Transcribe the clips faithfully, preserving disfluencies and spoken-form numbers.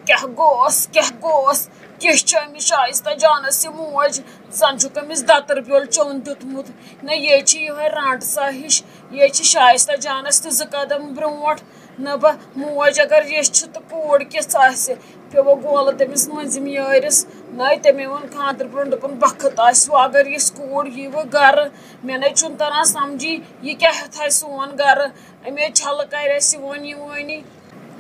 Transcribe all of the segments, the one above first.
کیٛاہ گوٚوس، کیٛاہ گوٚوس؟ کیٛاہ چھُ أمِس شایستہ جانس یہِ موج؟ زن چھُکھ أمِس دتٕر بیول چوٚن دیُتمُت۔ نہ، یہِ چھِ یِہوٚے رانٛٹہٕ سا ہِش۔ یہِ چھِ شایستہ جانس تہِ زٕ قدم برٛونٛٹھ۔ نہ با، موج اگر یِژھ چھِ تہٕ کوٗر کِژھ آسہِ؟ پیوٚو گولہٕ تٔمِس مٔنٛزِم یٲرِس۔ نَے تٔمۍ ووٚن خانٛدرٕ برٛونٛہہ، دوٚپُن، بخت آسہِ وۄنۍ اگر یِژھ کوٗر یی وۄنۍ گرٕ۔ مےٚ نَے چھُنہٕ تران سمجھی، یہِ کیٛاہ ہٮ۪تھ آسہِ سون گرٕ؟ أمۍ ہے چھلہٕ کرِ اَسہِ وۄنۍ یِوٲنی۔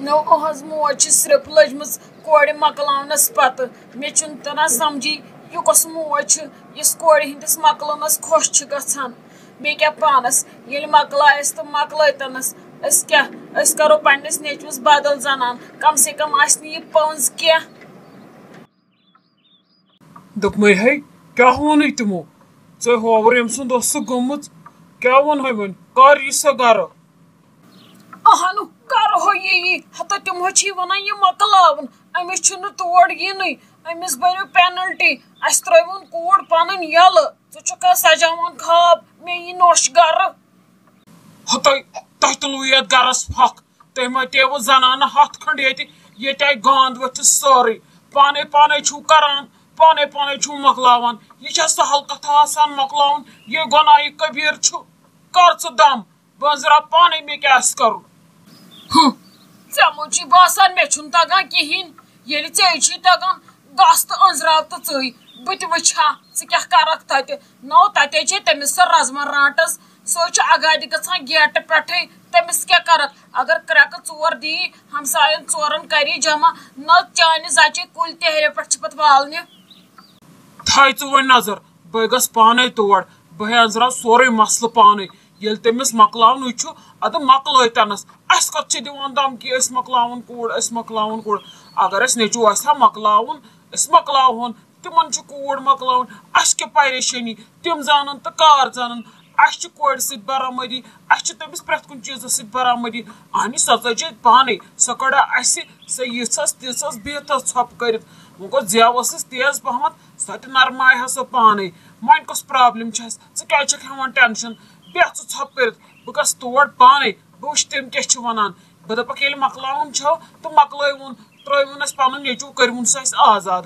نٔو أہنٛز موج چھِ صرف لٔجمٕژ کورِ مۄکلاونس پتہٕ۔ مےٚ چھُنہٕ تران سمجھی، یہِ کۄس موج چھِ، یُس کورِ ہٕنٛدِس مۄکلنس خۄش چھِ گژھان۔ بیٚیہِ کیٛاہ پانس، ییٚلہِ مۄکلایس تہٕ مۄکلٲوتنس، أسۍ کیٛاہ، أسۍ کرو پننِس نیٚچوِس بدل زنان، کم سے کم آسہِ نہٕ یہِ پٔنٛز کینٛہہ۔ دوٚپمَے ہے، کیٛاہ ووٚنُے تِمو؟ ژےٚ ہووُر أمۍ سُنٛد اوس سُہ گوٚمُت؟ کیٛاہ ووٚنہَے وۄنۍ؟ کر یی سۄ گرٕ؟ اہنُو، کر ہو یہِ یی؟ ہتا تِم ہو چھی ونان یہِ مۄکلاوُن۔ أمِس چھُنہٕ تور یِنُے۔ أمِس بٔرِو penalty۔ اَسہِ ترٲوُن کوٗر پنٕنۍ یَلہٕ۔ ژٕ چھُکھا سجاوان خواب مےٚ یی نوٚش گرٕ؟ ہتَے، تۄہہِ تُلوٕ یتھ گرس پھکھ۔ تُہۍ ما تیوٕ زنانہٕ ہتھ کھنڈ ییٚتہِ، ییٚتہِ آیہِ گانٛد ؤتھِتھ سٲرٕے۔ پانے پانے چھُو کران، پانے پانے چھُو مۄکلاوان۔ یہِ چھا سہل کتھا آسان مۄکلاوُن؟ یہِ گۄناہہِ کبیٖر چھُ۔ کر ژٕ دم، بہٕ أنٛزراو پانے مےٚ کیٛاہ آسہِ کرُن۔ ہُہ، ژےٚ موٗجی باسان مےٚ چھُنہٕ تگان کِہیٖنۍ۔ ییٚلہِ ژےٚ چھُے تگان، گژھ تہٕ أنٛزراو تہٕ ژٕے۔ بہٕ تہِ وٕچھِ ہا، ژٕ کیٛاہ کرکھ تتہِ۔ نو، تتے چھے تٔمِس سۄ رزما رانٹس۔ سُہ چھُ اگادِ گژھان گیٹہٕ پٮ۪ٹھٕے۔ تٔمِس کیٛاہ کرکھ؟ اگر کرٛٮ۪کہٕ ژور دی، ہمساین ژورن کری جمع، نہ چانہِ زچہِ کُلۍ تہرِ پٮ۪ٹھ چھِ پتہٕ والنہِ۔ تھاے ژٕ وۄنۍ نظر، بہٕ گژھٕ پانے تور، بہٕ ہے أنٛزراو سورُے مسلہٕ پانے۔ ییٚلہِ تٔمِس مۄکلاونُے چھُ، اَدٕ مۄکلٲے تَنَس۔ اَسہِ کَتھ چھِ دِوان دھمکی، أسۍ مۄکلاوُن کوٗر، أسۍ مۄکلاوُن کوٗر؟ اگر اَسہِ نیٚچوٗ آسہِ ہا مۄکلاوُن، أسۍ مۄکلاوہون۔ تِمَن چھِ کوٗر مۄکلاوٕنۍ، اَسہِ کیٛاہ پریشٲنی؟ تِم زانَن تہٕ کار زانَن۔ اَسہِ چھِ کورِ سۭتۍ برابری، اَسہِ چھِ تٔمِس پرٛٮ۪تھ کُنہِ چیٖزَس سۭتۍ برابری۔ اَہنہِ سۄ ژٔج ییٚتہِ پانَے، سۄ کٔڑا اَسہِ، سۄ یِژھَس تِژھَس بِہتَس ژھۄپہٕ کٔرِتھ۔ وۄنۍ گوٚو زٮ۪و ٲسٕس تیز پَہمَتھ، سۄ تہِ نرمایہِ ہا سۄ پانَے۔ وۄنۍ کۄس problem چھَس؟ ژٕ کیٛازِ چھَکھ ہٮ۪وان tension؟ بیٚہہ ژٕ ژھۄپہٕ کٔرِتھ، بہٕ گژھٕ تور پانَے، بہٕ وٕچھٕ تٔمۍ کیٛاہ چھُ وَنان۔ بہٕ دَپَکھ ییٚلہِ مۄکلاوُن چھَو تہٕ مۄکلٲیوُن، ترٛٲیوُن اَسہِ پَنُن نیٚچوٗ، کٔرِوُن سُہ اَسہِ آزاد۔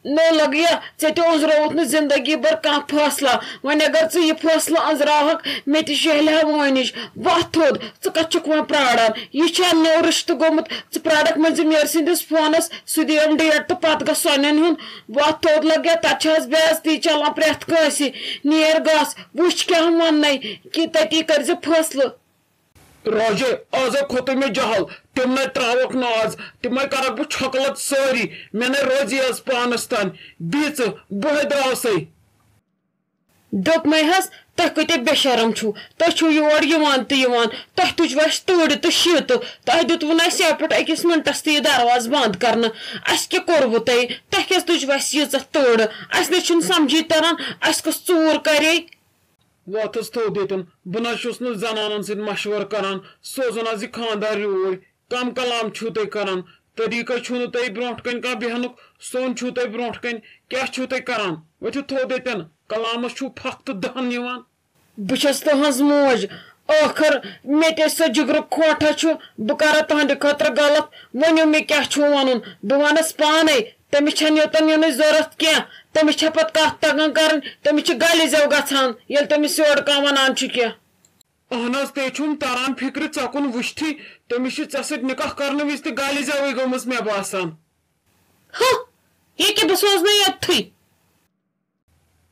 نو لگیا، ژےٚ تہِ أنٛزرووُتھ نہٕ زندگی بھر کانٛہہ فٲصلہ۔ وۄنۍ اگر ژٕ یہِ فٲصلہٕ أنٛزراوہکھ، مےٚ تہِ شیہلہِ ہا وٲنِج۔ وۄتھ تھوٚد، ژٕ کتھ چھُکھ وۄنۍ پراران؟ یہِ چھا نوٚو رشتہٕ گوٚمُت؟ ژٕ پرارکھ مٔنٛزِم یٲرۍ سٕنٛدِس فونس، سُہ دِیَم date تہٕ پتہٕ گژھ سۄنٮ۪ن ہُنٛد۔ وۄتھ تھوٚد لگیا، تتہِ چھِ حظ بے عزتی چلان پرٛٮ۪تھ کٲنٛسہِ۔ نیر گژھ، وٕچھ کیٛاہ وَننَے، کہِ تتی کٔرزِ فٲصلہٕ۔ راجے، آز ہا کھوٚتُے مےٚ جہل، تِم نے ترٛاوَکھ نہٕ آز، تِمے کرکھ بہٕ چھۄکلت سٲری، مےٚ نے روزی آز پانس تام، بِہہ ژٕ، بہٕ ہے درٛاوسَے۔ دوٚپمَے حظ، تُہۍ کۭتیٛاہ بے شرم چھِو، تُہۍ چھِو یور یِوان تہٕ یِوان، تۄہہِ تُجوٕ اَسہِ تۭرِ تہٕ شیٖتہٕ، تۄہہِ دیُتوُ نہٕ اَسہِ یَپٲرۍ أکِس مِنٹَس تہِ یہِ دروازٕ بنٛد کرنہٕ، اَسہِ کیٛاہ کوٚروُ تۄہہِ، تۄہہِ کیٛازِ تُجوٕ اَسہِ ییٖژاہ تۭرٕ، اَسہِ نَے چھُنہٕ سمجھی تران، اَسہِ کۄس ژوٗر کرے۔ وۄتھ حظ تھوٚد ییٚتٮ۪ن۔ بہٕ نہ حظ چھُس نہٕ زنانن سۭتۍ مشورٕ کران۔ سوزُن حظ یہِ خانٛدار یوٗرۍ۔ کم کلام چھِو تُہۍ کران؟ طریٖقے چھُو نہٕ تۄہہِ برونٛٹھ کنہِ کانٛہہ بیٚہنُک۔ سوٚن چھُو تۄہہِ برونٛٹھ کنہِ۔ کیٛاہ چھِو تُہۍ کران؟ ؤتھِو تھوٚد ییٚتٮ۪ن۔ کلامس چھُو پھکھ تہٕ دہن نِوان۔ بہٕ چھَس تُہٕنٛز موج۔ ٲخٕر مےٚ تہِ سۄ جِگرُک کھوٹھا چھُ۔ بہٕ کرا تُہنٛدِ خٲطرٕ غلط؟ ؤنِو مےٚ کیٛاہ چھُو وَنُن؟ بہٕ وَنس پانے۔ تٔمِس چھَنہٕ یوٚتَن یِنٕچ ضوٚرَتھ کینٛہہ۔ تٔمِس چھےٚ پَتہٕ کَتھ تَگان کَرٕنۍ، تٔمِس چھِ گَلہِ زٮ۪و گژھان، ییٚلہِ تٔمِس یورٕ کانٛہہ وَنان چھُ کینٛہہ۔ اہن حظ، تے چھُم تَران فِکرِ، ژےٚ کُن وٕچھتھٕے تٔمِس چھِ ژےٚ سۭتۍ نِکاح کَرنہٕ وِزِ تہِ گَلہِ زٮ۪وٕے گٔمٕژ مےٚ باسان۔ ہہ، ییٚکیٛاہ بہٕ سوزنَے یوٚتتھٕے۔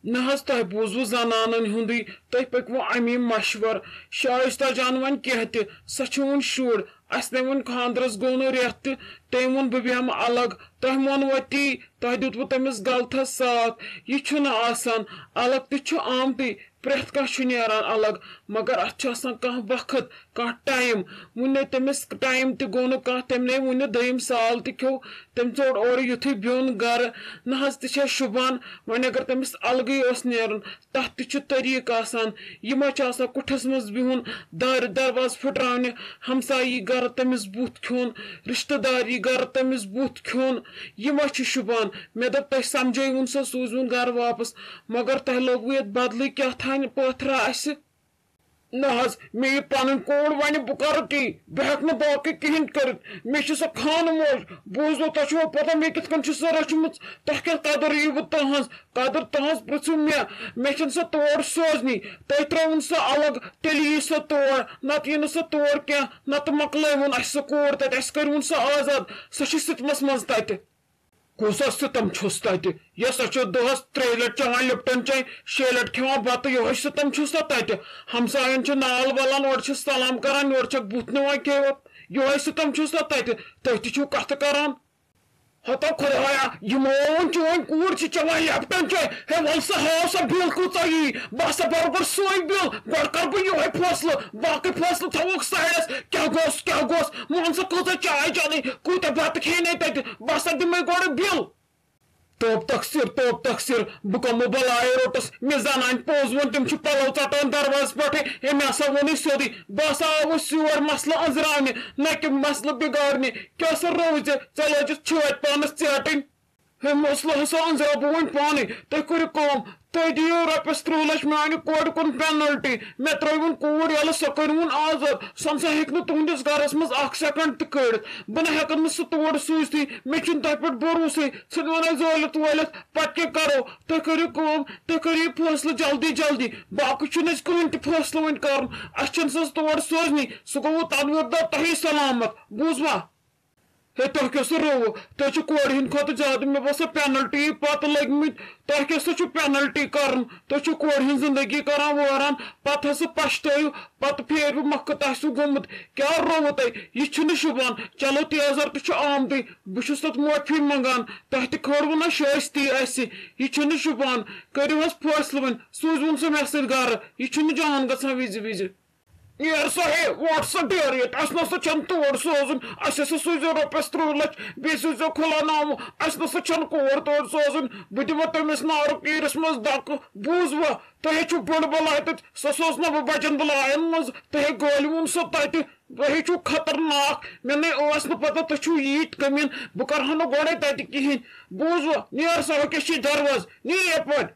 نہ حظ، تۄہہِ بوٗزوٕ زنانن ہُنٛدُے، تُہۍ پٔکوٕ اَمی مشورٕ۔ شایستہ جان وۄنۍ کینٛہہ تہِ، سۄ چھِ وُنہِ شُر، اَسہِ نے وُنہِ خانٛدرس گوٚو نہٕ رٮ۪تھ تہِ، تٔمۍ ووٚن بہٕ بیٚہمہٕ الگ۔ تۄہہِ مونوا تی؟ تۄہہِ دیُتوٕ تٔمِس غلطس ساتھ۔ یہِ چھُنہٕ آسان، الگ تہِ چھُ آمتُے، پرٛٮ۪تھ کانٛہہ چھُ نیران الگ، مگر اَتھ چھُ آسان کانٛہہ وقت، کانٛہہ time۔ وُنہِ نے تٔمِس time تہِ گوٚو نہٕ کانٛہہ، تٔمۍ نے وُنہِ دوٚیِم سال تہِ کھیوٚو۔ تٔمۍ ژوٚٹ اورٕ یُتھُے بیوٚن گرٕ۔ نہ حظ تہِ چھےٚ شوٗبان۔ وۄنۍ اگر تٔمِس الگٕے اوس نیرُن، تَتھ تہِ چھُ طریٖقہٕ آسان۔ یہِ ما چھُ آسان کُٹھِس منٛز بِہُن، دارِ دروازٕ پھٕٹراونہِ، ہمسایہِ یی گرٕ تٔمِس بُتھ کھیوٚن، رِشتہٕ دار یی گرٕ تٔمِس بُتھ کھیوٚن؟ یہِ ما چھُ شوٗبان؟ مےٚ دوٚپ، تۄہہِ سمجھٲیوُن سۄ، سوٗزوُن گرٕ واپس، مگر تۄہہِ لوگوُ یَتھ بدلٕے کیٛاہ تھانۍ پٲتھرا اَسہِ۔ نہ حظ، مےٚ یہِ پنٕنۍ کوٗر ونہِ، بہٕ کرٕ تی، بہٕ ہٮ۪کہٕ نہٕ باقٕے کِہینۍ کٔرِتھ۔ مےٚ چھِ سۄ خانہٕ موج، بوٗزوٕ، تۄہہِ چھُوا پتہ مےٚ کِتھ کٔنۍ چھِ سۄ رٔچھمٕژ؟ تۄہہِ کیٛاہ قدر ییٖوٕ تٕہٕنٛز؟ قدر تٕہٕنٛز پرٛژھِو مےٚ، مےٚ چھَنہٕ سۄ تور سوزنی۔ تۄہہِ ترٛٲوٕن سۄ الگ، تیٚلہِ یی سۄ تور، نتہٕ یی نہٕ سۄ تور کینٛہہ، نتہٕ مۄکلٲوٕن اَسہِ سۄ کوٗر تَتہِ، اَسہِ کٔرِوُن سۄ آزاد، سۄ چھِ سِتمَس منٛز تَتہِ۔ کُس ستم چھُس تتہِ؟ یۄس سۄ چھِ دۄہس ترٛیٚیہِ لٹہِ چٮ۪وان لپٹن چاے، شیٚیہِ لٹہِ کھٮ۪وان بتہٕ، یۄہے ستم چھُ سۄ تتہِ۔ ہمساین چھُ نال ولان، اورٕ چھِ سلام کران، یورٕ چھکھ بُتھ نِوان کھیوتھ، یۄہے ستم چھُ سۄ تتہِ۔ تُہۍ تہِ چھِو کتھٕ کران۔ ہتو خدایا، یِمو ووٚن چٲنۍ کوٗر چھِ چٮ۪وان لپٹن چاے۔ ہے ول سا، ہاو سا بِل کۭژاہ یی، بس سا برابر سوے بِل۔ گۄڈٕ کرٕ بہٕ یۄہے فٲصلہٕ، باقٕے فٲصلہٕ تھاووکھ سایڈس۔ کیٛاہ گوٚژھ، کیٛاہ گوٚژھ؟ مان سا کۭژاہ چاے چینے، کۭتیاہ بتہٕ کھینے تتہِ، بس سا دِمے گۄڈٕ بِل۔ توب تقصیر، توب تقصیر، بہٕ کمو بلایہِ روٚٹس، مےٚ زنانہِ پوٚز ووٚن، تِم چھِ پلو ژٹان دروازس پٮ۪ٹھے۔ ہے، مےٚ ہسا ووٚنُے سیوٚدُے، بہٕ ہسا آوُس یور مسلہٕ أنٛزراونہِ، نہ کہِ مسلہٕ بگاڑنہِ۔ کیٛاہ سا روزِ، ژےٚ لٲجِتھ چھٲتۍ پانس ژیٹٕنۍ۔ ہے، مسلہٕ ہسا أنٛزراو بہٕ وۄنۍ پانے۔ تُہۍ کٔرِو کٲم، تُہۍ دِیِو رۄپیس ترٕٛہ لچھ میانہِ کورِ کُن پینلٹی۔ مےٚ ترٲوٕن کوٗر ییٚلہٕ، سۄ کٔرِوُن آزاد۔ سۄ نسا ہیٚکہِ نہٕ تُہنٛدِس گرس منٛز اکھ سیکنڈ تہِ کٔڑِتھ۔ بہٕ نہ ہیٚکن نہٕ سُہ تور سوٗزتھٕے۔ مےٚ چھُنہٕ تۄہہِ پٮ۪ٹھ بھروسے۔ ژھٕنوُن اَسہِ زٲلِتھ وٲلِتھ۔ پتہٕ کیٛاہ کرو؟ تُہۍ کٔرِو کٲم، تُہۍ کٔرِو یہِ فٲصلہٕ جلدی جلدی۔ باقٕے چھُنہٕ اَسہِ کٕہٕنۍ تہِ فٲصلہٕ وۄنۍ کرُن۔ اَسہِ چھُنہٕ سُہ تور سوزنٕے۔ سُہ گوٚوٕ تنویٖر دار تۄہی سلامت۔ بوٗزوا؟ ہے، تۄہہِ کیٛاہ سا رووُ؟ تۄہہِ چھُ کورِ ہٕنٛدِ کھۄتہٕ زیادٕ، مےٚ باسان، پینلٹی پتہٕ لٔگمٕتۍ۔ تۄہہِ کیٛاہ سا چھُ پینلٹی کرُن؟ تُہۍ چھِو کورِ ہٕنٛز زندگی کران وٲران، پتہٕ ہسا پشتٲیِو، پتہٕ پھیرِوٕ مۄکھٕ تۄہہِ سُہ گوٚمُت۔ کیٛاہ رووُ تۄہہِ؟ یہِ چھُنہٕ شوٗبان۔ چلو، تیزر تہِ چھُ آمتُے، بہٕ چھُس تتھ معٲفی منٛگان۔ تۄہہِ تہِ کھٲروٕ نہ شٲستی اسہِ، یہِ چھُنہٕ شوٗبان۔ کٔرِو حظ فٲصلہٕ وۄنۍ، سوٗزوُن سُہ مےٚ سۭتۍ گرٕ، یہِ چھُنہٕ جان گژھان وِزِ وِزِ۔ نیر سا ہے، وۄٹھ سا ڈیر ییٚتہِ۔ اَسہِ نہ سا چھَنہٕ تور سوزُن۔ اَسہِ ہسا سوٗزِو رۄپیَس ترٕٛہ لَچھ، بیٚیہِ سوٗزِو کھُلا نامہٕ۔ اَسہِ نہ سا چھَنہٕ کور تور سوزُن۔ بہٕ دِمو تٔمِس نارُک ایٖرِس منٛز دَکہٕ۔ بوٗزوا؟ تۄہہِ ہے چھُو بٔڑ بَلاے تَتہِ۔ سۄ سوزنہ بہٕ بَجَن بَلایَن منٛز۔ تۄہہِ ہے گٲلِوُن سۄ تَتہِ۔ تۄہہِ ہے چھُو خطرناک۔ مےٚ نے ٲس نہٕ پَتہ تُہۍ چھِو ییٖتۍ کٔمیٖن۔ بہٕ کَرٕ ہا نہٕ گۄڈَے تَتہِ کِہیٖنۍ۔ بوٗزوا؟ نیر سا، ہُہ کیٛاہ چھِ دروازٕ؟ نیر یَپٲرۍ۔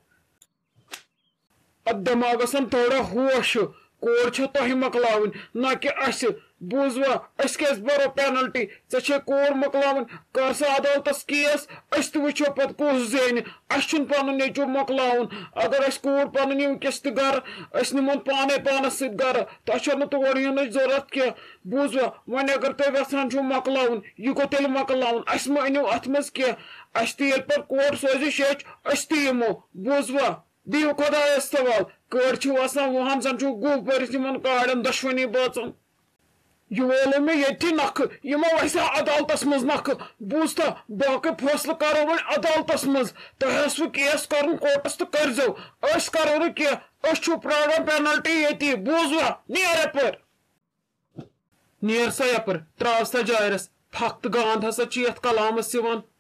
اتھ دٮ۪ماغس اَن تھوڑا ہوش۔ کور چھےٚ تۄہہِ مۄکلاوٕنۍ، نہ کہِ اَسہِ۔ بوٗزوا، أسۍ کیٛازِ بَرو پینلٹی؟ ژےٚ چھے کور مۄکلاوٕنۍ، کر سا عدالتس کیس، أسۍ تہِ وٕچھو پتہٕ کُس زینہِ۔ اَسہِ چھُنہٕ پنُن نیٚچوٗ مۄکلاوُن۔ اگر اَسہِ کوٗر پنٕنۍ یِیہِ وٕنکیٚس تہِ گرٕ، أسۍ نِمون پانے پانس سۭتۍ گرٕ۔ تۄہہِ چھو نہٕ تور یِنٕچ ضروٗرت کینٛہہ۔ بوٗزوا، وۄنۍ اگر تُہۍ یژھان چھِو مۄکلاوُن، یہِ گوٚو تیٚلہِ مۄکلاوُن۔ اَسہِ مہ أنِو اتھ منٛز کینٛہہ۔ اَسہِ تہِ ییٚلہِ پتہٕ کور سوزِ شیٚچھ، أسۍ تہِ یِمو۔ بوٗزوا؟ دِیِو خۄدایَس سوال، کٔڑۍ چھِو آسان وُہَن زَن چھُو گُہہ بٔرِتھ یِمَن کاڑٮ۪ن دۄشوٕنی بٲژَن۔ یہِ وولو مےٚ ییٚتھی نَکھٕ، یہِ ما وَسہِ ہا عدالتَس منٛز نَکھٕ؟ بوٗزتھا، باقٕے فٲصلہٕ کَرو وۄنۍ عدالتَس منٛز۔ تۄہہِ آسوٕ کیس کَرُن کورٹَس تہٕ کٔرۍزیو، أسۍ کَرو نہٕ کینٛہہ، أسۍ چھِو پرٛاران پینلٹی ییٚتی، بوٗزوا؟ نیر یَپٲرۍ۔ نیر سا یپٲرۍ، تراو سا جارس پھکھ تہٕ گانٛد ہسا چھِ یتھ کلامس یِوان۔